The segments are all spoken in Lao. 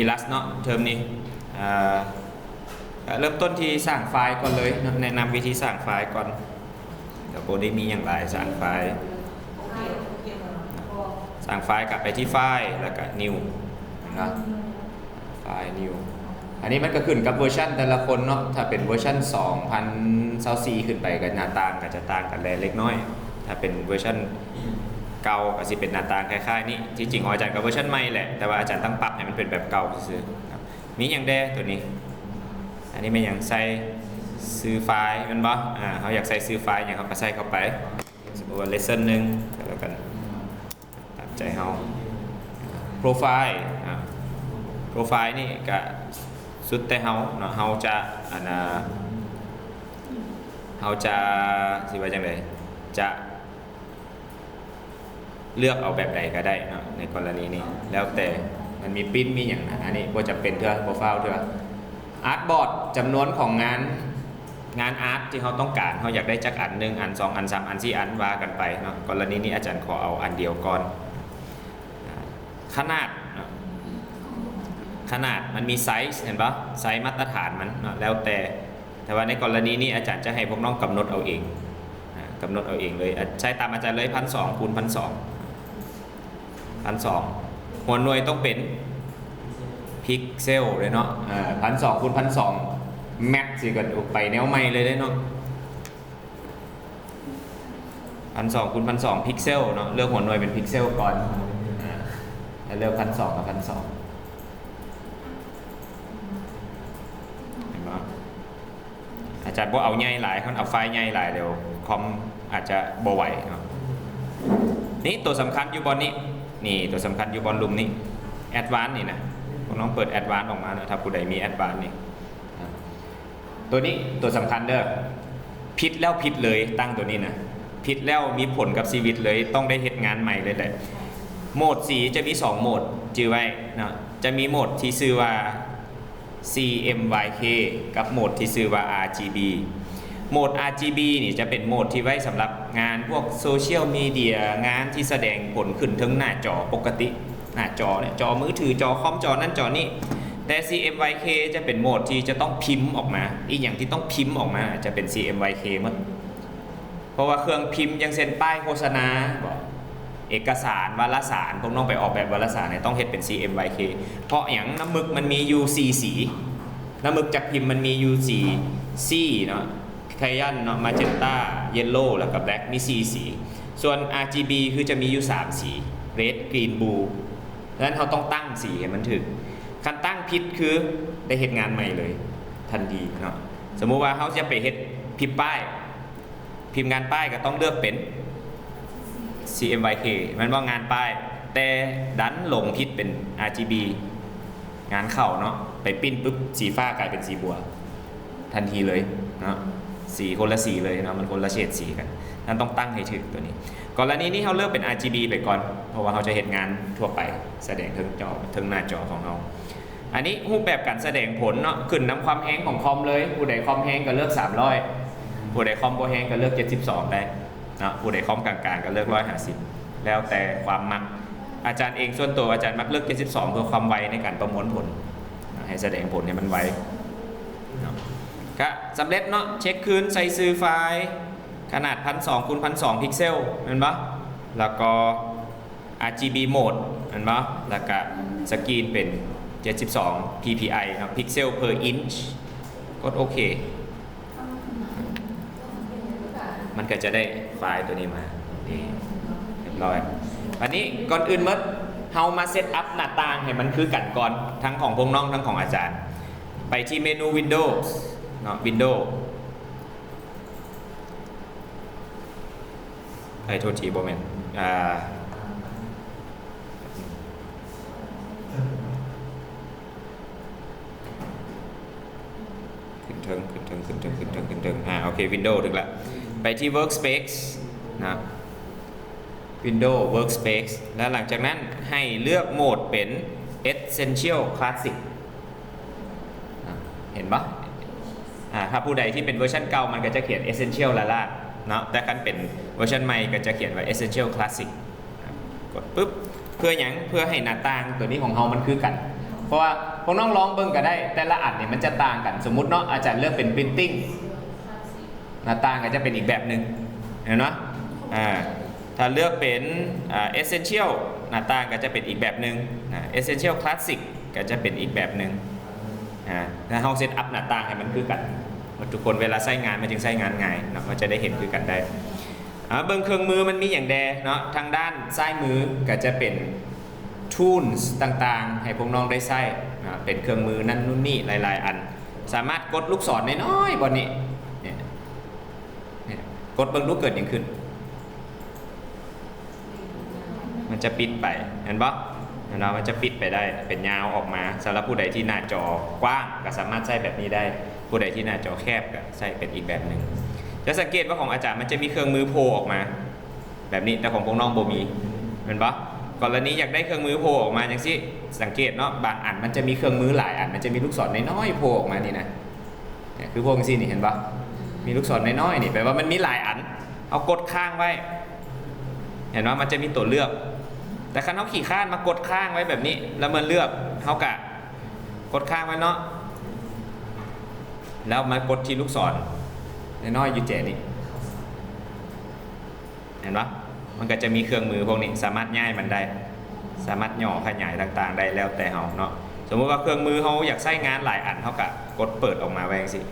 Illus ເນາະ ເທີມນີ້ ເອີ ເລີ່ມຕົ້ນທີ່ສ້າງໄຟລ໌ກ່ອນເລີຍເນາະ ແນະນຳວິທີສ້າງໄຟລ໌ກ່ອນ ກໍບໍ່ໄດ້ມີຫຍັງຫຼາຍ ສ້າງໄຟລ໌ ສ້າງໄຟລ໌ ກັບໄປທີ່ File ແລ້ວກໍ New ເນາະ File New ອັນນີ້ມັນກໍຂຶ້ນກັບເວີຊັນແຕ່ລະຄົນເນາະ ຖ້າເປັນເວີຊັນສອງພັນຊາວສີ່ຂຶ້ນໄປ ກໍໜ້າຕ່າງກໍຈະຕ່າງກັນແຫຼະເລັກນ້ອຍ ຖ້າເປັນເວີຊັນເກົ່າກໍຊິເປັນໜ້າຕ່າງຄ້າຍໆນີ້ ທີ່ຈິງຂອງອາຈານກໍເວີຊັນໃໝ່ແຫຼະ ແຕ່ວ່າອາຈານຕັ້ງປັບໃຫ້ມັນເປັນແບບເກົ່າຊື່ໆເນາະ. ມີຫຍັງແດ່ໂຕນີ້? ອັນນີ້ແມ່ນຫຍັງ? ໃສ່ຊື່ໄຟລ໌ແມ່ນບໍ່? ອາ ເຮົາຢາກໃສ່ຊື່ໄຟລ໌ຫຍັງ ເຮົາກໍໃສ່ເຂົ້າໄປ ສົມມຸດວ່າ Lesson ໜຶ່ງກໍແລ້ວກັນ ຕາມໃຈເຮົາ. Profile ອາ Profile ນີ້ກະສຸດແຕ່ເຮົາເນາະ ເຮົາຈະ ອັນ ອາ ເຮົາຈະ ຊິວ່າຈັ່ງໃດ? ຈະເລືອກເອົາແບບໃດກໍໄດ້ເນາະ ໃນກໍລະນີນີ້ ແລ້ວແຕ່ ມັນມີ Print ມີຫຍັງນະ ອັນນີ້ບໍ່ຈຳເປັນເທື່ອ ບໍ່ຟ້າວເທື່ອ. Artboard ຈຳນວນຂອງງານ ງານອາດທີ່ເຮົາຕ້ອງການ ເຮົາຢາກໄດ້ຈັກອັນ ໜຶ່ງອັນ ສອງອັນ ສາມອັນ ສີ່ອັນ ວ່າກັນໄປເນາະ ກໍລະນີນີ້ອາຈານຂໍເອົາອັນດຽວກ່ອນ. ອາ ຂະໜາດເນາະ ຂະໜາດມັນມີ size ເຫັນບໍ່? size ມາດຕະຖານມັນເນາະ ແລ້ວແຕ່ ແຕ່ວ່າໃນກໍລະນີນີ້ອາຈານຈະໃຫ້ພວກນ້ອງກຳນົດເອົາເອງ ອາ ກຳນົດເອົາເອງເລີຍ ອາ ໃຊ້ຕາມອາຈານເລີຍ ພັນສອງ ຄູນ ພັນສອງ ພັນສອງ ຫົວໜ່ວຍຕ້ອງເປັນພິກເຊວເດ້ເນາະ ເອີ ພັນສອງ ຄູນ ພັນສອງ max ຊິກໍໄປແນວໃໝ່ເລີຍເດ້ເນາະ ພັນສອງ ຄູນ ພັນສອງ ພິກເຊວເນາະ ເລືອກຫົວໜ່ວຍເປັນພິກເຊວກ່ອນ ອາ ແລ້ວເລືອກ ພັນສອງ ກັບ ພັນສອງ ເຫັນບໍ່? ອາຈານບໍ່ເອົາໃຫຍ່ຫຼາຍ ຄັນເອົາໄຟລ໌ໃຫຍ່ຫຼາຍ ດຽວຄອມອາດຈະບໍ່ໄຫວເນາະ. ນີ້ ໂຕສຳຄັນຢູ່ບ່ອນນີ້ ນີ້ ໂຕສຳຄັນຢູ່ບ່ອນລຸ່ມນີ້ Advanced ນີ້ນະ ພວກນ້ອງເປີດ Advanced ອອກມາເນາະ ຖ້າຜູ້ໃດມີ Advanced ນີ້ ອາ ໂຕນີ້ ໂຕສຳຄັນເດີ ຜິດແລ້ວຜິດເລີຍ ຕັ້ງໂຕນີ້ນະ ຜິດແລ້ວມີຜົນກັບຊີວິດເລີຍ ຕ້ອງໄດ້ເຮັດງານໃໝ່ເລີຍແຫຼະ. ໂໝດສີຈະມີສອງໂໝດ ຈື່ໄວ້ເນາະ ຈະມີໂໝດທີ່ຊື່ວ່າ CMYK ກັບໂໝດທີ່ຊື່ວ່າ RGB. ໂໝດ RGB ນີ້ຈະເປັນໂໝດທີ່ໄວ້ສຳລັບງານພວກ social media ງານທີ່ສະແດງຜົນຂຶ້ນເທິງໜ້າຈໍປົກກະຕິ ໜ້າຈໍເນຍ ຈໍມືຖື ຈໍຄອມ ຈໍນັ້ນຈໍນີ້. ແຕ່ CMYK ຈະເປັນໂໝດທີ່ຈະຕ້ອງພິມອອກມາ ອີ່ຫຍັງທີ່ຕ້ອງພິມອອກມາຈະເປັນ CMYK ໝົດ. ເພາະວ່າເຄື່ອງພິມ ຢ່າງເຊັ່ນ ປ້າຍໂຄສະນາບໍ ເອກະສານ ວາລະສານ ພວກນ້ອງໄປອອກແບບວາລະສານນີ້ ຕ້ອງເຮັດເປັນ CMYK. ເພາະຫຍັງ? ນ້ຳມຶກມັນມີຢູ່ສີ່ສີ ນ້ຳມຶກຈັກພິມມັນມີຢູ່ສີ່ສີເນາະ Cyan ເນາະ Magenta Yellow ແລ້ວກໍ Black ມີສີ່ສີ. ສ່ວນ RGB ຄືຈະມີຢູ່ສາມສີ Red Green Blue. ສະນັ້ນເຮົາຕ້ອງຕັ້ງສີໃຫ້ມັນຖືກ. ຄັນຕັ້ງຜິດຄືໄດ້ເຮັດງານໃໝ່ເລີຍທັນທີເນາະ. ສົມມຸດວ່າເຮົາຈະໄປເຮັດພິມປ້າຍ ພິມງານປ້າຍກໍຕ້ອງເລືອກເປັນ CMYK ແມ່ນບໍ່? ງານປ້າຍ ແຕ່ດັນຫຼົງຜິດເປັນ RGB ງານເຂົ້າເນາະ ໄປປຣິ້ນປຶບ ສີຟ້າກາຍເປັນສີບົວທັນທີເລີຍເນາະ ສີຄົນລະສີເລີຍເນາະ ມັນຄົນລະເສດສີກັນ. ນັ້ນຕ້ອງຕັ້ງໃຫ້ຖືກໂຕນີ້. ກໍລະນີນີ້ເຮົາເລືອກເປັນ RGB ໄປກ່ອນ ເພາະວ່າເຮົາຈະເຮັດງານທົ່ວໄປ ສະແດງເທິງຈໍ ເທິງໜ້າຈໍຂອງເຮົາ. ອັນນີ້ຮູບແບບການສະແດງຜົນເນາະ ຂຶ້ນນຳຄວາມແຮງຂອງຄອມເລີຍ. ຜູ້ໃດຄອມແຮງກໍເລືອກສາມຮ້ອຍ ຜູ້ໃດຄອມບໍ່ແຮງກໍເລືອກເຈັດສິບສອງໄດ້ເນາະ ຜູ້ໃດຄອມກາງໆກໍເລືອກຮ້ອຍຫ້າສິບ ແລ້ວແຕ່ຄວາມມັກ. ອາຈານເອງສ່ວນໂຕ ອາຈານມັກເລືອກເຈັດສິບສອງ ເພື່ອຄວາມໄວໃນການປະມວນຜົນ ໃຫ້ສະແດງຜົນໃຫ້ມັນໄວເນາະ. ກະສຳເລັດເນາະ ເຊັກຄືນ ໃສ່ຊື່ໄຟລ໌ ຂະໜາດ ພັນສອງ ຄູນ ພັນສອງ ພິກເຊວ ແມ່ນບໍ່? ແລ້ວກໍ RGB mode ແມ່ນບໍ່? ແລ້ວກະສະກຣີນເປັນເຈັດສິບສອງ PPI ເນາະ pixel per inch ກົດໂອເຄ ມັນກໍຈະໄດ້ໄຟລ໌ໂຕນີ້ມາ. ນີ້ ຮຽບຮ້ອຍ. ບັດນີ້ກ່ອນອື່ນໝົດ ເຮົາມາເຊັດອັບໜ້າຕ່າງໃຫ້ມັນຄືກັນກ່ອນ ທັງຂອງພວກນ້ອງ ທັງຂອງອາຈານ. ໄປທີ່ເມນູ Windows ເນາະ Windows ເອີຍ ໂທດທີ ບໍ່ແມ່ນ ອ່າ ຂຶ້ນເທິງ ຂຶ້ນເທິງ ຂຶ້ນເທິງ ຂຶ້ນເທິງ ຂຶ້ນເທິງ ອ່າ ໂອເຄ Windows ຖືກລະ. ໄປທີ່ Workspace ນະ Windows Workspace ແລ້ວຫຼັງຈາກນັ້ນໃຫ້ເລືອກໂໝດເປັນ Essential Classic. ອ່າ ເຫັນບໍ່? ອ່າ ຖ້າຜູ້ໃດທີ່ເປັນເວີຊັນເກົ່າ ມັນກໍຈະຂຽນ Essential ລ້າໆ ເນາະ ແຕ່ຄັນເປັນເວີຊັນໃໝ່ກໍຈະຂຽນວ່າ Essential Classic. ກົດປຶບ ເພື່ອຫຍັງ? ເພື່ອໃຫ້ໜ້າຕ່າງຕົວນີ້ຂອງເຮົາມັນຄືກັນ. ເພາະວ່າພວກນ້ອງລອງເບິ່ງກໍໄດ້ ແຕ່ລະອັນນີ້ມັນຈະຕ່າງກັນ. ສົມມຸດເນາະ ອາຈານເລືອກເປັນ Printing ໜ້າຕ່າງກໍຈະເປັນອີກແບບໜຶ່ງ ເຫັນເນາະ. ອາ ຖ້າເລືອກເປັນ ອາ Essential ໜ້າຕ່າງກໍຈະເປັນອີກແບບໜຶ່ງນະ, Essential Classic ກໍຈະເປັນອີກແບບໜຶ່ງ. ອາ ຖ້າເຮົາເຊັດອັບໜ້າຕ່າງໃຫ້ມັນຄືກັນໝົດທຸກຄົນ ເວລາໃຊ້ງານມັນຈຶ່ງໃຊ້ງານງ່າຍເນາະ, ມັນຈະໄດ້ເຫັນຄືກັນໄດ້. ອາ ເບິ່ງເຄື່ອງມືມັນມີຫຍັງແດ່ເນາະ, ທາງດ້ານຊ້າຍມືກໍຈະເປັນ Tools ຕ່າງໆ ໃຫ້ພວກນ້ອງໄດ້ໃຊ້ນະ, ເປັນເຄື່ອງມືນັ້ນນູ້ນນີ້ຫຼາຍໆອັນ. ສາມາດກົດລູກສອນນ້ອຍໆບ່ອນນີ້ ນີ້ ກົດເບິ່ງດູເກີດຫຍັງຂຶ້ນ. ມັນຈະປິດໄປ ເຫັນບໍ່? ເຫັນບໍ່? ມັນຈະປິດໄປໄດ້ ເປັນຍາວອອກມາ. ສຳລັບຜູ້ໃດທີ່ໜ້າຈໍກວ້າງກໍສາມາດໃຊ້ແບບນີ້ໄດ້, ຜູ້ໃດທີ່ໜ້າຈໍແຄບກໍໃຊ້ເປັນອີກແບບໜຶ່ງ. ຈະສັງເກດວ່າຂອງອາຈານມັນຈະມີເຄື່ອງມືໂຜ່ອອກມາແບບນີ້, ແຕ່ຂອງພວກນ້ອງບໍ່ມີ ແມ່ນບໍ່? ກໍລະນີຢາກໄດ້ເຄື່ອງມືໂຜ່ອອກມາຈັ່ງຊີ້ ສັງເກດເນາະ, ບາງອັນມັນຈະມີເຄື່ອງມືຫຼາຍອັນ, ມັນຈະມີລູກສອນນ້ອຍໆໂຜ່ອອກມານີ້ນະ. ນີ້ ຄືພວກຈັ່ງຊີ້ນີ້ ເຫັນບໍ່? ມີລູກສອນນ້ອຍໆນີ້ ແປວ່າມັນມີຫຼາຍອັນ. ເຮົາກົດຄ້າງໄວ້ ເຫັນບໍ່? ມັນຈະມີຕົວເລືອກ. ແຕ່ຄັນເຮົາຂີ້ຄ້ານມາກົດຄ້າງໄວ້ແບບນີ້ ແລ້ວມາເລືອກ, ເຮົາກະກົດຄ້າງໄວ້ເນາະ, ແລ້ວມາກົດທີ່ລູກສອນນ້ອຍໆຢູ່ແຈນີ້. ເຫັນບໍ່? ມັນກໍຈະມີເຄື່ອງມືພວກນີ້ ສາມາດຍ້າຍມັນໄດ້, ສາມາດຫຍໍ້ຂະຫຍາຍຕ່າງໆໄດ້ ແລ້ວແຕ່ເຮົາເນາະ. ສົມມຸດວ່າເຄື່ອງມືເຮົາຢາກໃຊ້ງານຫຼາຍອັນ ເຮົາກໍກົດເປີດອອກມາໄວ້ຈັ່ງຊີ້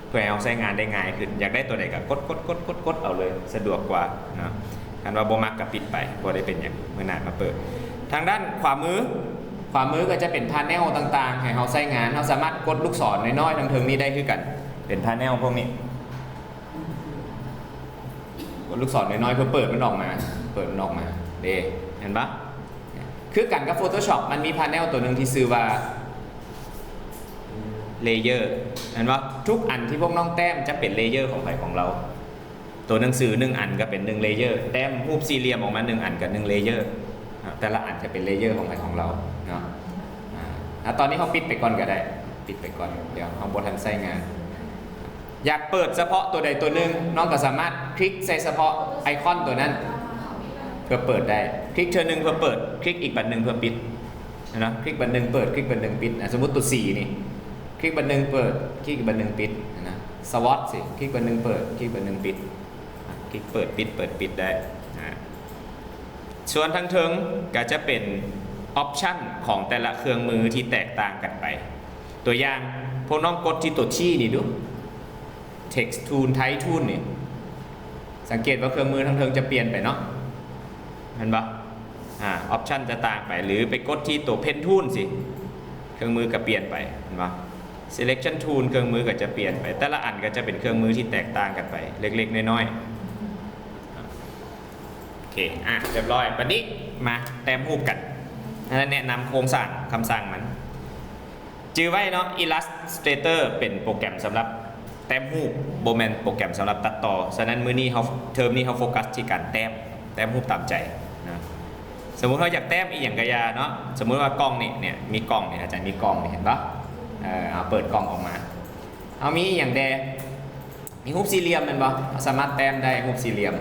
ເພື່ອໃຫ້ເຮົາໃຊ້ງານໄດ້ງ່າຍຂຶ້ນ. ຢາກໄດ້ຕົວໃດກໍກົດໆໆໆເອົາເລີຍ ສະດວກກວ່າເນາະ. ຄັນວ່າບໍ່ມັກກໍປິດໄປ ບໍ່ໄດ້ເປັນຫຍັງ, ມື້ໜ້າມາເປີດ. ທາງດ້ານຂວາມື, ຂວາມືກໍຈະເປັນ panel ຕ່າງໆ ໃຫ້ເຮົາໃຊ້ງານ. ເຮົາສາມາດກົດລູກສອນນ້ອຍໆທາງເທິງນີ້ໄດ້ຄືກັນ, ເປັນ panel ພວກນີ້. ກົດລູກສອນນ້ອຍໆເພື່ອເປີດມັນອອກມາ, ເປີດມັນອອກມາເດ້ ເຫັນປະ? ຄືກັນກັບ Photoshop ມັນມີ panel ຕົວໜຶ່ງທີ່ຊື່ວ່າ layer ເຫັນປະ? ທຸກອັນທີ່ພວກນ້ອງແຕ້ມຈະເປັນ layer ຂອງໃຜຂອງລາວ. ຕົວໜັງສືໜຶ່ງອັນກໍເປັນໜຶ່ງ layer, ແຕ້ມຮູບສີ່ຫຼ່ຽມອອກມາໜຶ່ງອັນກໍໜຶ່ງ layer. ອາ ແຕ່ລະອັນຈະເປັນ layer ຂອງໃຜຂອງລາວເນາະ. ອາ ແລ້ວຕອນນີ້ເຮົາປິດໄປກ່ອນກໍໄດ້, ປິດໄປກ່ອນ, ດຽວເຮົາບໍ່ທັນໃຊ້ງານ. ຢາກເປີດສະເພາະຕົວໃດຕົວໜຶ່ງ, ນ້ອງກໍສາມາດຄລິກໃສ່ສະເພາະໄອຄອນຕົວນັ້ນເພື່ອເປີດໄດ້. ຄລິກເທື່ອໜຶ່ງເພື່ອເປີດ, ຄລິກອີກບັດໜຶ່ງເພື່ອປິດນະ. ຄລິກບັດໜຶ່ງເປີດ, ຄລິກບັດໜຶ່ງປິດ. ອາ ສົມມຸດຕົວ C ນີ້, ຄລິກບັດໜຶ່ງເປີດ, ຄລິກບັດໜຶ່ງປິດນະ. Swatch ຊິ, ຄລິກບັດໜຶ່ງເປີດ, ຄລິກບັດໜຶ່ງປິດ. ຄລິກເປີດ, ປິດ, ເປີດ, ປິດໄດ້. ອາ ສ່ວນທາງເທິງກໍຈະເປັນ option ຂອງແຕ່ລະເຄື່ອງມືທີ່ແຕກຕ່າງກັນໄປ. ຕົວຢ່າງ, ພວກນ້ອງກົດທີ່ຕົວ T ນີ້ດູ, text tool, type tool ນີ້. ສັງເກດວ່າເຄື່ອງມືທາງເທິງຈະປ່ຽນໄປເນາະ, ແມ່ນບໍ່? ອາ option ຈະຕ່າງໄປ. ຫຼືໄປກົດທີ່ຕົວ pen tool ຊິ, ເຄື່ອງມືກໍປ່ຽນໄປ, ເຫັນບໍ່? Selection tool ເຄື່ອງມືກໍຈະປ່ຽນໄປ. ແຕ່ລະອັນກໍຈະເປັນເຄື່ອງມືທີ່ແຕກຕ່າງກັນໄປເລັກໆນ້ອຍໆ. ໂອເຄ ອາ ຮຽບຮ້ອຍ. ບັດນີ້ມາແຕ້ມຮູບກັນ. ແນະນຳໂຄງສ້າງຄຳສັ່ງມັນ. ຈື່ໄວ້ເນາະ, Illustrator ເປັນໂປຣແກຣມສຳລັບແຕ້ມຮູບ, ບໍ່ແມ່ນໂປຣແກຣມສຳລັບຕັດຕໍ່. ສະນັ້ນ ມື້ນີ້ເຮົາ, ເທີມນີ້ເຮົາໂຟກັສທີ່ການແຕ້ມ, ແຕ້ມຮູບຕາມໃຈນະ. ສົມມຸດເຮົາຢາກແຕ້ມອີ່ຫຍັງກະຢ່າເນາະ, ສົມມຸດວ່າກ່ອງນີ້, ເນຍ, ມີກ່ອງນີ້, ອາຈານມີກ່ອງນີ້, ເຫັນບໍ່? ເອີ ເອົາເປີດກ່ອງອອກມາ. ເຮົາມີອີ່ຫຍັງແດ່? ມີຮູບສີ່ຫຼ່ຽມແມ່ນບໍ່? ເຮົາສາມາດແຕ້ມໄດ້ຮູບສີ່ຫຼ່ຽມ,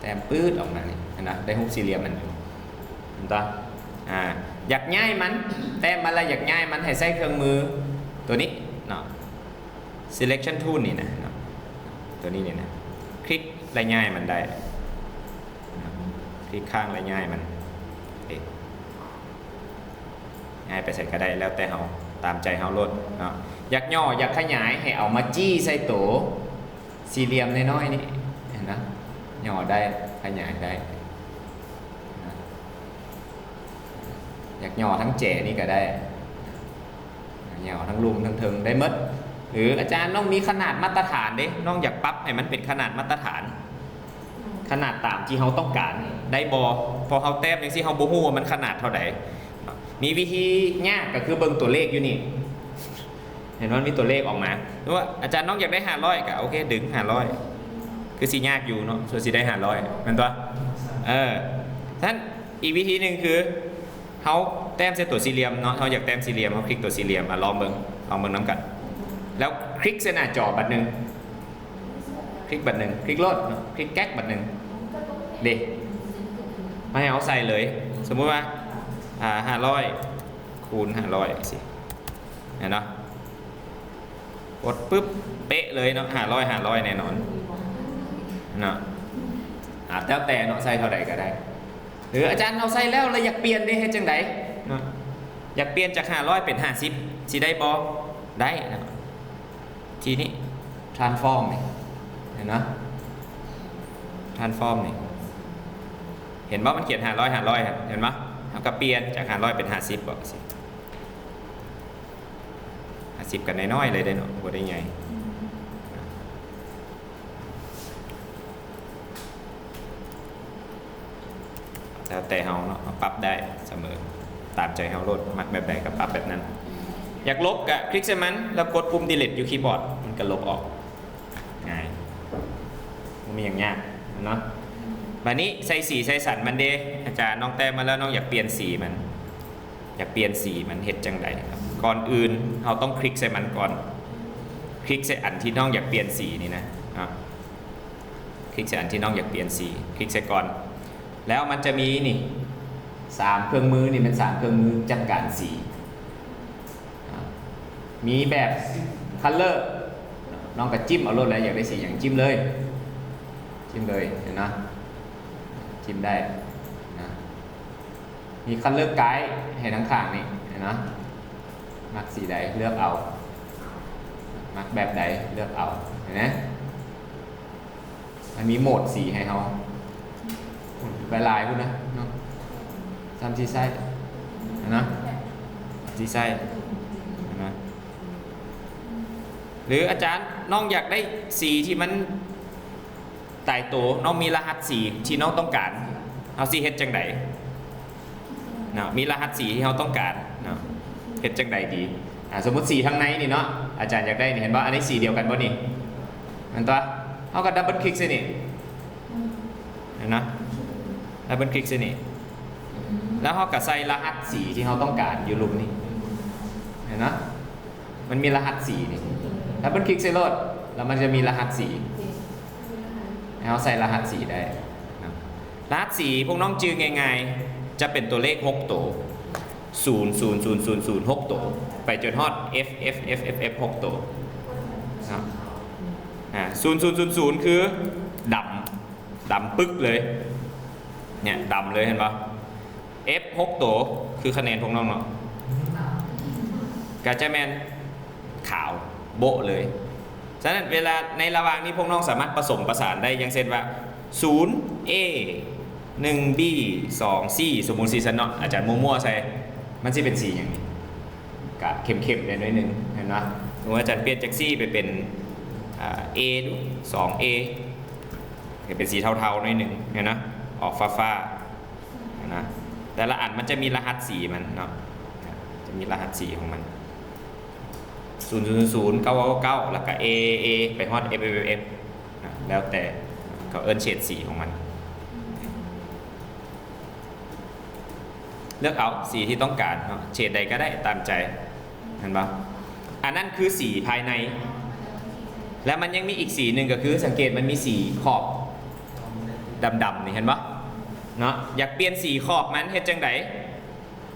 ແຕ້ມປືດອອກມານີ້, ເຫັນບໍ່? ໄດ້ຮູບສີ່ຫຼ່ຽມມັນຢູ່, ເຫັນບໍ່? ອາ ຢາກຍ້າຍມັນ, ແຕ້ມມາແລ້ວຢາກຍ້າຍມັນ, ໃຫ້ໃຊ້ເຄື່ອງມືຕົວນີ້ເນາະ, selection tool ນີ້ນະເນາະ, ຕົວນີ້ນີ້ນະ, ຄລິກແລ້ວຍ້າຍມັນໄດ້, ຄລິກຄ້າງແລ້ວຍ້າຍມັນ. ເອ ຍ້າຍໄປໃສກໍໄດ້ ແລ້ວແຕ່ເຮົາ, ຕາມໃຈເຮົາໂລດເນາະ. ຢາກຫຍໍ້, ຢາກຂະຫຍາຍ, ໃຫ້ເອົາມາຈີ້ໃສ່ໂຕສີ່ຫຼ່ຽມນ້ອຍໆນີ້, ເຫັນນະ? ຫຍໍ້ໄດ້, ຂະຫຍາຍໄດ້ນະ. ຢາກຫຍໍ້ທັງແຈນີ້ກໍໄດ້, ຫຍໍ້ທັງລຸ່ມທັງເທິງໄດ້ໝົດ. ຫຼືອາຈານ, ນ້ອງມີຂະໜາດມາດຕະຖານເດ້, ນ້ອງຢາກປັບໃຫ້ມັນເປັນຂະໜາດມາດຕະຖານ, ຂະໜາດຕາມທີ່ເຮົາຕ້ອງການໄດ້ບໍ່? ເພາະເຮົາແຕ້ມຈັ່ງຊີ້ ເຮົາບໍ່ຮູ້ວ່າມັນຂະໜາດເທົ່າໃດ. ມີວິທີຍາກກໍຄືເບິ່ງຕົວເລກຢູ່ນີ້, ເຫັນວ່າມັນມີຕົວເລກອອກມາ. ຫຼືວ່າອາຈານ, ນ້ອງຢາກໄດ້ຫ້າຮ້ອຍ ກໍໂອເຄ, ດຶງຫ້າຮ້ອຍ. ຄືຊິຍາກຢູ່ເນາະ, ສ່ວນຊິໄດ້ຫ້າຮ້ອຍ ແມ່ນຕົວະ? ເອີ ສະນັ້ນອີກວິທີໜຶ່ງຄື ເຮົາແຕ້ມໃສ່ຕົວສີ່ຫຼ່ຽມເນາະ, ເຮົາຢາກແຕ້ມສີ່ຫຼ່ຽມ, ເຮົາຄລິກຕົວສີ່ຫຼ່ຽມ. ອາ ລອງເບິ່ງ, ລອງເບິ່ງນຳກັນ. ແລ້ວຄລິກໃສ່ໜ້າຈໍບັດໜຶ່ງ, ຄລິກບັດໜຶ່ງ, ຄລິກໂລດເນາະ, ຄລິກແກັກບັດໜຶ່ງ. ເດ້ ມາໃຫ້ເຮົາໃສ່ເລີຍ. ສົມມຸດວ່າ ອາ ຫ້າຮ້ອຍ ຄູນຫ້າຮ້ອຍຈັ່ງຊີ້ ເຫັນເນາະ ກົດປຶບ ເປະເລີຍເນາະ ຫ້າຮ້ອຍ ຫ້າຮ້ອຍແນ່ນອນເນາະ. ອາ ແລ້ວແຕ່ເນາະ ໃສ່ເທົ່າໃດກໍໄດ້ ຫຼືອາຈານເອົາໃສ່ແລ້ວ ແລ້ວຢາກປ່ຽນເດ ເຮັດຈັ່ງໃດເນາະ? ຢາກປ່ຽນຈາກຫ້າຮ້ອຍເປັນຫ້າສິບ ຊິໄດ້ບໍ່? ໄດ້ເນາະ. ທີນີ້ transform ນີ້ ເຫັນເນາະ transform ນີ້ ເຫັນບໍ່? ມັນຂຽນຫ້າຮ້ອຍ ຫ້າຮ້ອຍ ຫັ້ນ ເຫັນບໍ່? ເຮົາກໍປ່ຽນຈາກຫ້າຮ້ອຍເປັນຫ້າສິບ ບອກຊິ ຫ້າສິບກໍນ້ອຍໆເລີຍເດ້ເນາະ ບໍ່ໄດ້ໃຫຍ່. ແລ້ວແຕ່ເຮົາເນາະ ເຮົາປັບໄດ້ສະເໝີ ຕາມໃຈເຮົາໂລດ ມັກແບບໃດກໍປັບແບບນັ້ນ. ຢາກລົບກໍຄລິກໃສ່ມັນ ແລ້ວກົດປຸ່ມ delete ຢູ່ຄີບອດ ມັນກໍລົບອອກ ງ່າຍ ບໍ່ມີຫຍັງຍາກເນາະ. ບາດນີ້ໃສ່ສີໃສ່ສັນມັນເດ ອາຈານ ນ້ອງແຕ້ມມາແລ້ວ ນ້ອງຢາກປ່ຽນສີມັນ ຢາກປ່ຽນສີມັນເຮັດຈັ່ງໃດ? ກ່ອນອື່ນເຮົາຕ້ອງຄລິກໃສ່ມັນກ່ອນ ຄລິກໃສ່ອັນທີ່ນ້ອງຢາກປ່ຽນສີນີ້ນະ ເນາະ. ຄລິກໃສ່ອັນທີ່ນ້ອງຢາກປ່ຽນສີ ຄລິກໃສ່ກ່ອນ ແລ້ວມັນຈະມີນີ້ ສາມເຄື່ອງມືນີ້ ແມ່ນສາມເຄື່ອງມືຈັດການສີ ອາ ມີແບບ color ນ້ອງກໍຈິ້ມເອົາໂລດແຫຼະ ຢາກໄດ້ສີຫຍັງ ຈິ້ມເລີຍ ຈິ້ມເລີຍ ເຫັນນະ ຈິ້ມໄດ້ນະ. ມີ color guide ໃຫ້ທາງຂ້າງນີ້ ເຫັນນະ ມັກສີໃດເລືອກເອົາ ມັກແບບໃດເລືອກເອົາ ເຫັນນະ. ມັນມີໂໝດສີໃຫ້ເຮົາຫຼາຍໆພຸ້ນນະເນາະ ສ່ຳຊິໃຊ້ນະ ຊິໃຊ້ນະ. ຫຼືອາຈານ ນ້ອງຢາກໄດ້ສີທີ່ມັນຕາຍໂຕ ນ້ອງມີລະຫັດສີທີ່ນ້ອງຕ້ອງການ ເຮົາຊິເຮັດຈັ່ງໃດ? ເນາະ ມີລະຫັດສີທີ່ເຮົາຕ້ອງການເນາະ ເຮັດຈັ່ງໃດດີ? ອາ ສົມມຸດສີທາງໃນນີ້ເນາະ ອາຈານຢາກໄດ້ນີ້ ເຫັນບໍ່? ອັນນີ້ສີດຽວກັນບໍ່ນີ້? ແມ່ນຕົວະ? ເຮົາກໍດັບເບິນຄລິກໃສ່ນີ້ ເຫັນນະ? ດັບເບິນຄລິກໃສ່ນີ້ ແລ້ວເຮົາກໍໃສ່ລະຫັດສີທີ່ເຮົາຕ້ອງການຢູ່ລຸ່ມນີ້ ເຫັນນະ? ມັນມີລະຫັດສີນີ້ ດັບເບິນຄລິກໃສ່ໂລດ ແລ້ວມັນຈະມີລະຫັດສີ ໃຫ້ເຮົາໃສ່ລະຫັດສີໄດ້ນະ. ລະຫັດສີພວກນ້ອງຈື່ງ່າຍໆ ຈະເປັນຕົວເລກຫົກໂຕ ສູນ ສູນ ສູນ ສູນ ສູນ ຫົກໂຕ ໄປຈົນຮອດ F F F F F ຫົກໂຕເນາະ. ອາ ສູນ ສູນ ສູນ ສູນ ຄືດຳ ດຳປຶກເລີຍ ເນຍ ດຳເລີຍ ເຫັນບໍ່? F ຫົກໂຕ ຄືຄະແນນພວກນ້ອງເນາະ ກໍຈະແມ່ນຂາວໂບະເລີຍ. ສະນັ້ນເວລາໃນລະຫວ່າງນີ້ ພວກນ້ອງສາມາດປະສົມປະສານໄດ້ ຢ່າງເຊັ່ນວ່າ ສູນ A ໜຶ່ງ B ສອງ C ສົມມຸດຊີ້ຊັ້ນເນາະ ອາຈານມົ້ວໆໃສ່ ມັນຊິເປັນສີຫຍັງນີ້? ກະເຂັ້ມໆແດ່ໜ້ອຍໜຶ່ງ ເຫັນບໍ່? ສົມມຸດອາຈານປ່ຽນຈາກ C ໄປເປັນ ອາ A ດູ ສອງ A ກໍເປັນສີເທົາໆໜ້ອຍໜຶ່ງ ເຫັນບໍ່? ອອກຟ້າໆ ນະ ແຕ່ລະອັນມັນຈະມີລະຫັດສີມັນເນາະ ຈະມີລະຫັດສີຂອງມັນ ສູນ ສູນ ສູນ ເກົ້າ ເກົ້າ ເກົ້າ ແລ້ວກະ A A ໄປຮອດ F F F F ນະ ແລ້ວແຕ່ເຂົາເອີ້ນເສດສີຂອງມັນ. ເລືອກເອົາສີທີ່ຕ້ອງການເນາະ ເສດໃດກໍໄດ້ຕາມໃຈ ເຫັນບໍ່? ອັນນັ້ນຄືສີພາຍໃນ ແລ້ວມັນຍັງມີອີກສີໜຶ່ງ ກໍຄືສັງເກດມັນມີສີຂອບດຳໆນີ້ ເຫັນບໍ່ເນາະ? ຢາກປ່ຽນສີຂອບມັນເຮັດຈັ່ງໃດ?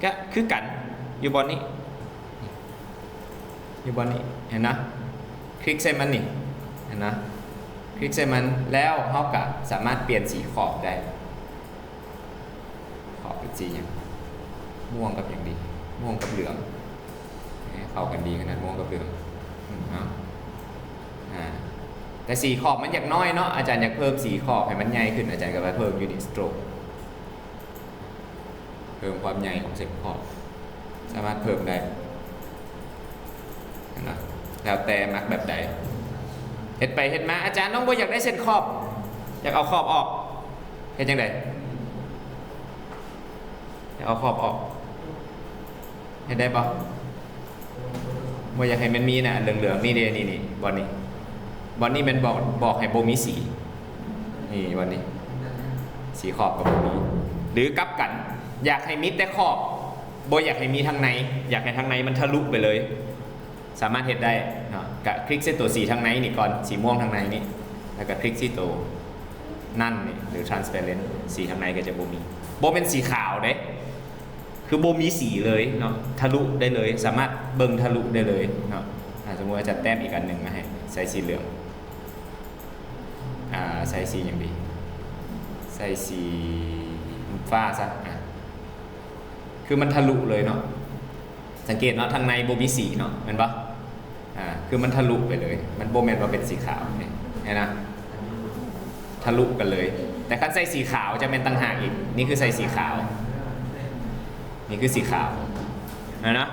ກະຄືກັນ ຢູ່ບ່ອນນີ້ ຢູ່ບ່ອນນີ້ ເຫັນນະ? ຄລິກໃສ່ມັນນີ້ ເຫັນນະ? ຄລິກໃສ່ມັນ ແລ້ວເຮົາກະສາມາດປ່ຽນສີຂອບໄດ້. ຂອບເປັນສີຫຍັງ? ມ່ວງກັບຫຍັງດີ? ມ່ວງກັບເຫຼືອງ ເຂົ້າກັນດີຂະໜາດ ມ່ວງກັບເຫຼືອງ ອືມ ເອົາ ອາ ແຕ່ສີຂອບມັນຢາກນ້ອຍເນາະ ອາຈານຢາກເພີ່ມສີຂອບໃຫ້ມັນໃຫຍ່ຂຶ້ນ ອາຈານກໍມາເພີ່ມຢູ່ນີ້ stroke ເພີ່ມຄວາມໃຫຍ່ຂອງເສັ້ນຂອບ ສາມາດເພີ່ມໄດ້ ເຫັນບໍ່? ແລ້ວແຕ່ມັກແບບໃດ ເຮັດໄປເຮັດມາ ອາຈານ ນ້ອງບໍ່ຢາກໄດ້ເສັ້ນຂອບ ຢາກເອົາຂອບອອກ ເຮັດຈັ່ງໃດ? ຢາກເອົາຂອບອອກ ເຮັດໄດ້ບໍ່? ບໍ່ຢາກໃຫ້ມັນມີນະ ອັນເຫຼືອງໆນີ້ເດ້ ນີ້ໆ ບ່ອນນີ້ ບ່ອນນີ້ແມ່ນບອກ ບອກໃຫ້ບໍ່ມີສີ ນີ້ບ່ອນນີ້ ສີຂອບກໍບໍ່ມີ ຫຼືກັບກັນ ຢາກໃຫ້ມີແຕ່ຂອບ ບໍ່ຢາກໃຫ້ມີທາງໃນ ຢາກໃຫ້ທາງໃນມັນທະລຸໄປເລີຍ ສາມາດເຮັດໄດ້ເນາະ ກະຄລິກໃສ່ຕົວສີທາງໃນນີ້ກ່ອນ ສີມ່ວງທາງໃນນີ້ ແລ້ວກະຄລິກໃສ່ໂຕນັ້ນນີ້ ຫຼື transparent ສີທາງໃນກໍຈະບໍ່ມີ ບໍ່ແມ່ນສີຂາວເດ້ ຄ ຄືບໍ່ມີສີເລີຍເນາະ ທະລຸໄດ້ເລີຍ ສາມາດເບິ່ງທະລຸໄດ້ເລີຍເນາະ. ອາ ສົມມຸດອາຈານແຕ້ມອີກອັນໜຶ່ງມາໃຫ້ ໃສ່ສີເຫຼືອງ ອາ ໃສ່ສີຫຍັງດີ? ໃສ່ສີຟ້າຊະ. ອາ ຄືມັນທະລຸເລີຍເນາະ ສັງເກດເນາະ ທາງໃນບໍ່ມີສີເນາະ ແມ່ນບໍ່? ອາ ຄືມັນທະລຸໄປເລີຍ ມັນບໍ່ແມ່ນວ່າເປັນສີຂາວເດ້ ເຫັນນະ ທະລຸກັນເລີຍ. ແຕ່ຄັນໃສ່ສີຂາວຈະແມ່ນຕ່າງຫາກອີກ ນີ້ຄືໃສ່ສີຂາວ ນີ້ຄືສີຂາວ ເຫັນນະ.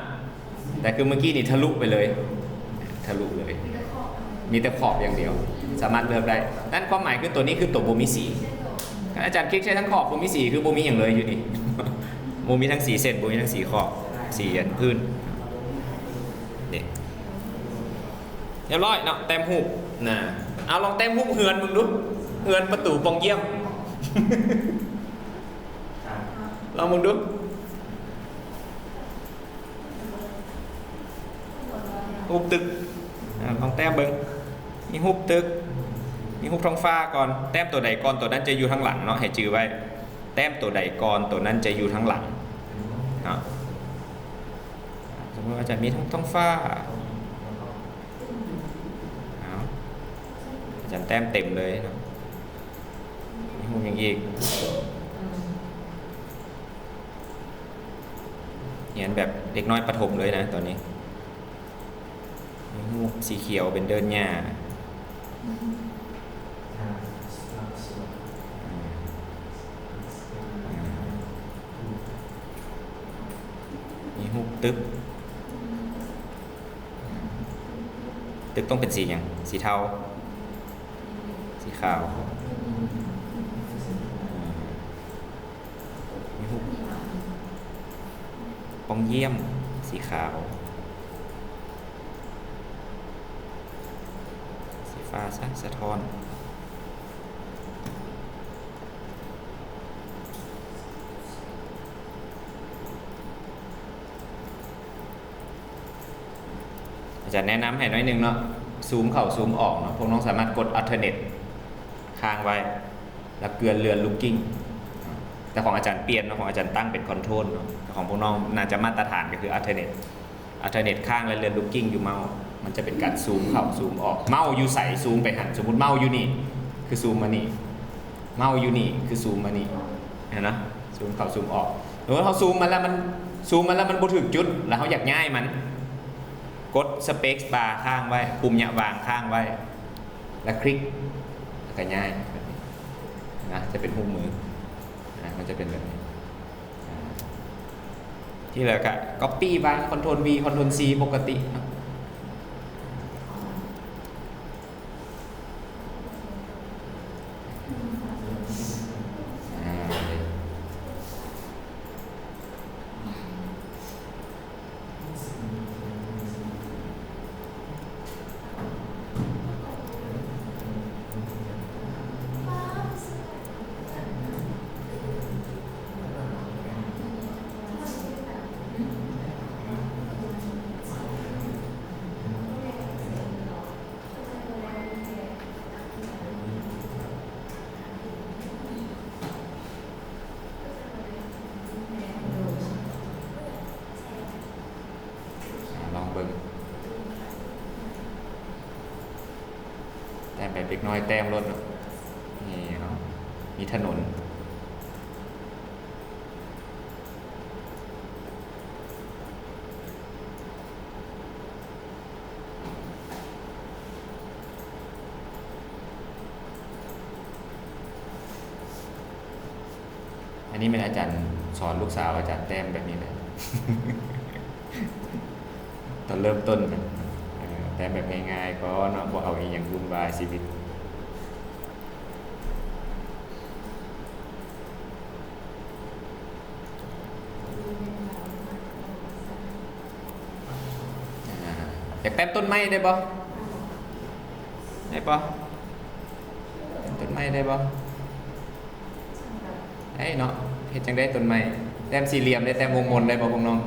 ແຕ່ຄືເມື່ອກີ້ນີ້ທະລຸໄປເລີຍ ທະລຸເລີຍ ມີແຕ່ຂອບຢ່າງດຽວ ສາມາດເລືອກໄດ້. ນັ້ນຄວາມໝາຍຄືໂຕນີ້ຄືໂຕບໍ່ມີສີ. ຄັນອາຈານຄລິກໃສ່ທັງຂອບບໍ່ມີສີ ຄືບໍ່ມີຫຍັງເລີຍຢູ່ນີ້ ບໍ່ມີທັງສີເສັ້ນ ບໍ່ມີທັງສີຂອບ ສີອັນພື້ນ. ນີ້ ຮຽບຮ້ອຍເນາະ ແຕ້ມຮູບນະ. ເອົາ ລອງແຕ້ມຮູບເຮືອນເບິ່ງດູ ເຮືອນ ປະຕູ ປ່ອງຢ້ຽມ ລອງເບິ່ງດູ ຮູບຕຶກ. ອາ ລອງແຕ້ມເບິ່ງ ມີຮູບຕຶກ ມີຮູບທ້ອງຟ້າກ່ອນ ແຕ້ມໂຕໃດກ່ອນ ໂຕນັ້ນຈະຢູ່ທາງຫຼັງເນາະ ໃຫ້ຈື່ໄວ້ ແຕ້ມໂຕໃດກ່ອນ ໂຕນັ້ນຈະຢູ່ທາງຫຼັງເນາະ. ສົມມຸດວ່າຈະມີທັງທ້ອງຟ້າ ເອົາ ອາຈານແຕ້ມເຕັມເລີຍເນາະ. ມີຮູບຫຍັງອີກ? ຮຽນແບບເດັກນ້ອຍປະຖົມເລີຍນະຕອນນີ້. ມີຮູບສີຂຽວເປັນເດີ່ນຫຍ້າ. ມີຮູບຕຶກ ຕຶກຕ້ອງເປັນສີຫຍັງ? ສີເທົາ ສີຂາວ. ມີຮູບປ່ອງຢ້ຽມ ສີຂາວ ສີຟ້າຊະ ສະທ້ອນ. ອາຈານແນະນຳໃຫ້ໜ້ອຍໜຶ່ງເນາະ ຊູມເຂົ້າຊູມອອກເນາະ. ພວກນ້ອງສາມາດກົດ Alternate ຄ້າງໄວ້ ແລ້ວເລື່ອນ Looking ເນາະ. ແຕ່ຂອງອາຈານປ່ຽນເນາະ ຂອງອາຈານຕັ້ງເປັນ Control ເນາະ ແຕ່ຂອງພວກນ້ອງໜ້າຈະມາດຕະຖານກໍຄື Alternate Alternate ຄ້າງ ແລະ ເລື່ອນ Looking ຢູ່ເມົາ ມັນຈະເປັນການຊູມເຂົ້າຊູມອອກ. ເມົາຢູ່ໃສ ຊູມໄປຫັ້ນ. ສົມມຸດເມົາຢູ່ນີ້ ຄືຊູມມານີ້ ເມົາຢູ່ນີ້ ຄືຊູມມານີ້ ເຫັນນະ? ຊູມເຂົ້າຊູມອອກ. ສົມມຸດເຮົາຊູມມາແລ້ວ ມັນ ຊູມມາແລ້ວມັນບໍ່ຖືກຈຸດ ແລ້ວເຮົາຢາກຍ້າຍມັນ ກົດ Space Bar ຄ້າງໄວ້ ປຸ່ມຍະຫວ່າງຄ້າງໄວ້ ແລ້ວຄລິກ ແລ້ວກໍຍ້າຍ ເຫັນນະ? ຈະເປັນຮູບມືນະ ມັນຈະເປັນແບບນີ້. ອາ ທີ່ເຫຼືອກະ Copy ວາງ Control V Control C ປົກກະຕິເນາະ. ອາ ອາ ລອງເບິ່ງ ແຕ້ມແບບເດັກນ້ອຍແຕ້ມໂລດເນາະ. ນີ້ເນາະ ມີຖະໜົນ. ອັນນີ້ແມ່ນອາຈານສອນລູກສາວອາຈານແຕ້ມແບບນີ້ແຫຼະ ຕອນເລີ່ມຕົ້ນນະ. ເອີ ແຕ້ມແບບງ່າຍໆກ່ອນເນາະ ບໍ່ເອົາອີ່ຫຍັງວຸ່ນວາຍຊີວິດ. ອາ ຢາກແຕ້ມຕົ້ນໄມ້ໄດ້ບໍ່? ໄດ້ບໍ່? ແຕ້ມຕົ້ນໄມ້ໄດ້ບໍ່? ໄດ້ເນາະ. ເຮັດຈັ່ງໃດຕົ້ນໄມ້? ແຕ້ມສີ່ຫຼ່ຽມໄດ້ ແຕ້ມວົງມົນໄດ້ບໍ່ພວກນ້ອງ?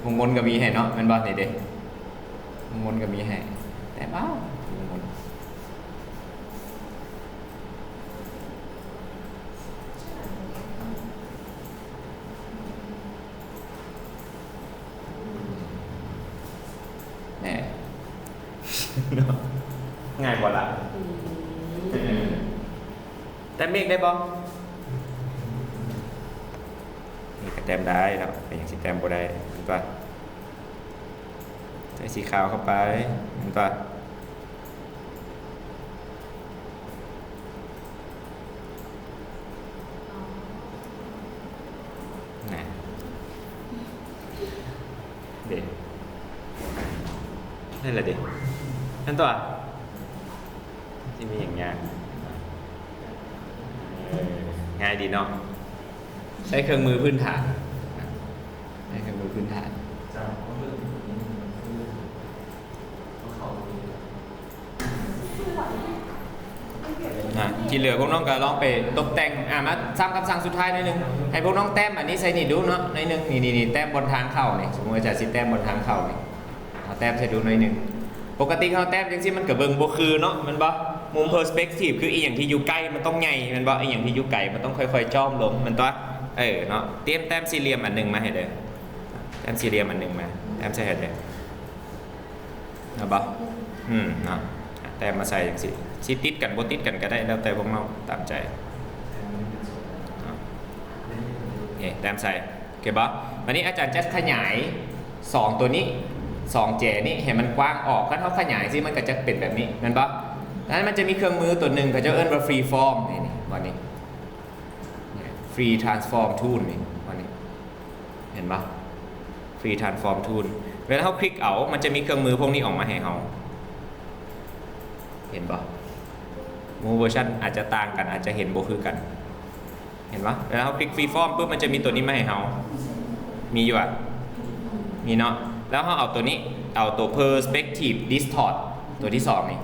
ວົງມົນກໍມີໃຫ້ເນາະ ແມ່ນບໍ່? ນີ້ເດ້ ວົງມົນກໍມີໃຫ້ ແຕ້ມເອົາ ວົງມົນ. ງ່າຍບໍ່ລະ? ອືມ ເອີ ແຕ້ມເມກໄດ້ບໍ່? ນີ້ກໍແຕ້ມໄດ້ເນາະ ເປັນຫຍັງຊິແຕ້ມບໍ່ໄດ້? ເຫັນປະ? ໃສ່ສີຂາວເຂົ້າໄປ ເຫັນປະ? ນະ ເດ້ ນັ້ນລະເດ້ ນັ້ນຕົວະ ຊິມີຫຍັງຍາກ? ເອີ ງ່າຍດີເນາະ ໃຊ້ເຄື່ອງມືພື້ນຖານ ໃຊ້ເຄື່ອງມືພື້ນຖານ. ອ່າ ທີ່ເຫຼືອພວກນ້ອງກໍລອງໄປຕົບແຕ່ງ ອ່າ ມາຊ້ຳຄຳສັ່ງສຸດທ້າຍໜ້ອຍໜຶ່ງ ໃຫ້ພວກນ້ອງແຕ້ມອັນນີ້ໃສ່ນີ້ດູເນາະ ໜ້ອຍໜຶ່ງ ນີ້ໆໆ ແຕ່ມບ່ອນທາງເຂົ້ານີ້ ສົມມຸດວ່າຈະຊິແຕ້ມບ່ອນທາງເຂົ້ານີ້ ເຮົາແຕ້ມໃສ່ດູໜ້ອຍໜຶ່ງ. ປົກກະຕິເຮົາແຕ້ມຈັ່ງຊີ້ມັນກໍເບິ່ງບໍ່ຄືເນາະ ແມ່ນບໍ່? ມຸມເປີສເປັກທີບຄືອີ່ຫຍັງທີ່ຢູ່ໃກ້ມັນຕ້ອງໃຫຍ່ ແມ່ນບໍ່? ອີ່ຫຍັງທີ່ຢູ່ໄກມັນຕ້ອງຄ່ອຍໆຈ້ອມລົງ ແມ່ນຕົວະ? ເອີ ເນາະ ຕຽມແຕ້ມສີ່ຫຼ່ຽມອັນໜຶ່ງມາໃຫ້ເດີ ແຕ້ມສີ່ຫຼ່ຽມອັນໜຶ່ງມາ ແຕ້ມໃສ່ໃຫ້ເດີ. ເອົາບໍ່? ອືມ ເນາະ ແຕ້ມມາໃສ່ຈັ່ງຊີ້ ຊິຕິດກັນບໍ່ຕິດກັນກໍໄດ້ ແລ້ວແຕ່ພວກນ້ອງຕາມໃຈເນາະ. ນີ້ ແຕ້ມໃສ່ ໂອເຄບໍ່? ບາດນີ້ອາຈານຈະຂະຫຍາຍສອງຕົວນີ້ ສອງແຈນີ້ໃຫ້ມັນກວ້າງອອກ ຄັນເຮົາຂະຫຍາຍຊີ້ມັນກໍຈະເປັນແບບນີ້ ແມ່ນບໍ່? ນັ້ນມັນຈະມີເຄື່ອງມືຕົວໜຶ່ງ ເຂົາເຈົ້າເອີ້ນວ່າຟຣີຟອມ ນີ້ໆ ບ່ອນນີ້ ຟຣີທຣານສຟອມທູນ ນີ້ ບ່ອນນີ້ ເຫັນບໍ່? ຟຣີທຣານສຟອມທູນ ເວລາເຮົາຄລິກເອົາ ມັນຈະມີເຄື່ອງມືພວກນີ້ອອກມາໃຫ້ເຮົາ ເຫັນບໍ່? ໝູ່ເວີຊັນອາດຈະຕ່າງກັນ ອາດຈະເຫັນບໍ່ຄືກັນ ເຫັນບໍ່? ເວລາເຮົາຄລິກຟຣີຟອມປຶບ ມັນຈະມີຕົວນີ້ມາໃຫ້ເຮົາ ມີຢູ່ຫວາ? ມີເນາະ ແລ້ວເຮົາເອົາຕົວນີ້ ເອົາຕົວເປີສເປັກທີບດິສທອດ ຕົວທີສອງນີ້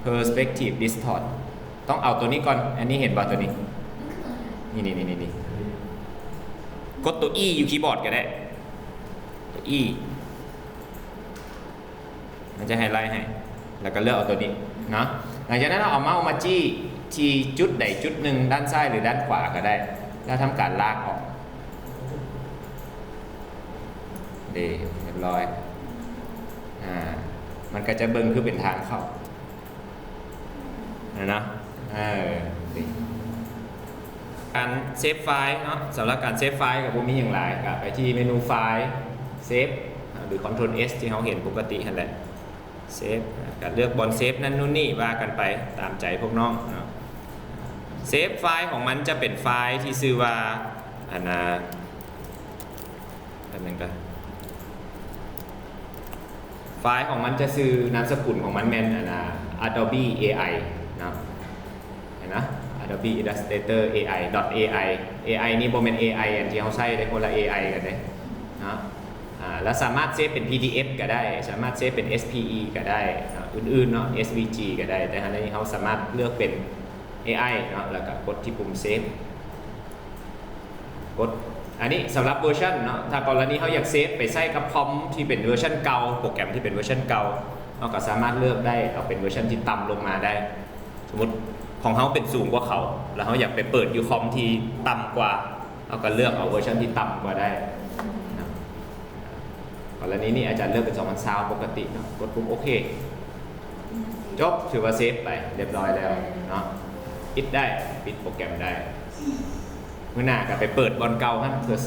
ເປີສເປັກທີບດິສທອດ ຕ້ອງເອົາຕົວນີ້ກ່ອນ ອັນນີ້ເຫັນບໍ່ຕົວນີ້? ນີ້ໆໆໆ ກົດຕົວອີຢູ່ຄີບອດກໍໄດ້ ຕົວອີ ມັນຈະໄຮໄລໃຫ້ ແລ້ວກໍເລືອກເອົາຕົວນີ້ເນາະ. ຫຼັງຈາກນັ້ນເຮົາເອົາເມົ້າມາຈີ້ທີ່ຈຸດໃດຈຸດໜຶ່ງດ້ານຊ້າຍ ຫຼື ດ້ານຂວາກໍໄດ້ ແລ້ວທຳການລາກອອກ ເດ້ ຮຽບຮ້ອຍ ອາ ມັນກໍຈະເບິ່ງຄືເປັນທາງເຂົ້າ ຫັ້ນນະ ເອີ ການເຊບໄຟລ໌ເນາະ ສຳລັບການເຊບໄຟລ໌ກໍບໍ່ມີຫຍັງຫຼາຍ ກໍໄປທີ່ເມນູໄຟລ໌ ເຊບ ຫຼື ຄອນໂທຣນເອັສ ທີ່ເຮົາເຫັນປົກກະຕິຫັ້ນແຫຼະ ເຊບ ກໍເລືອກບ່ອນເຊບນັ້ນນູ້ນນີ້ວ່າກັນໄປຕາມໃຈພວກນ້ອງເນາະ. ເຊບໄຟລ໌ຂອງມັນຈະເປັນໄຟລ໌ທີ່ຊື່ວ່າ ອັນນ່າ ແປັບໜຶ່ງເດີ ໄຟລ໌ຂອງມັນຈະຊື່ ນາມສະກຸນຂອງມັນແມ່ນ ອັນນ່າ ອາໂດບີ ເອໄອ ເນາະ ເຫັນນະ ອາໂດບີ ອິນດັສເຕຣເຕີ ເອໄອ ດອດ ເອໄອ ເອໄອ ນີ້ບໍ່ແມ່ນ ເອໄອ ອັນທີ່ເຮົາໃຊ້ເດ້ ຄົນລະ ເອໄອ ກັນເດ້ເນາະ. ອາ ແລ້ວສາມາດເຊບເປັນ ພີດີເອັຟ ກໍໄດ້ ສາມາດເຊບເປັນ ເອສພີອີ ກໍໄດ້ເນາະ ອື່ນໆເນາະ ເອສວີຈີ ກໍໄດ້ ແຕ່ອັນນີ້ເຮົາສາມາດເລືອກເປັນ ເອໄອ ເນາະ ແລ້ວກໍກົດທີ່ປຸ່ມເຊບ ກົດ ອັນນີ້ສຳລັບເວີຊັນເນາະ ຖ້າກໍລະນີເຮົາຢາກເຊບໄປໃຊ້ກັບຄອມທີ່ເປັນເວີຊັນເກົ່າ ໂປຣແກຣມທີ່ເປັນເວີຊັນເກົ່າ ເຮົາກໍສາມາດເລືອກໄດ້ ເອົາເປັນເວີຊັນທີ່ຕ່ຳລົງມາໄດ້. ສົມມຸດຂອງເຮົາເປັນສູງກວ່າເຂົາ ແລ້ວເຮົາຢາກໄປເປີດຢູ່ຄອມທີ່ຕ່ຳກວ່າ ເຮົາກໍເລືອກເອົາເວີຊັນທີ່ຕ່ຳກວ່າໄດ້ນະ. ກໍລະນີນີ້ອາຈານເລືອກເປັນສອງພັນຊາວປົກກະຕິເນາະ ກົດປຸ່ມໂອເຄ ຈົບ ຖືວ່າເຊບໄປຮຽບຮ້ອຍແລ້ວເນາະ. ປິດໄດ້ ປິດໂປຣແກຣມໄດ້ ມື້ໜ້າກໍໄປເປີດບ່ອນເກົ່າຫັ້ນ ເພື່ອ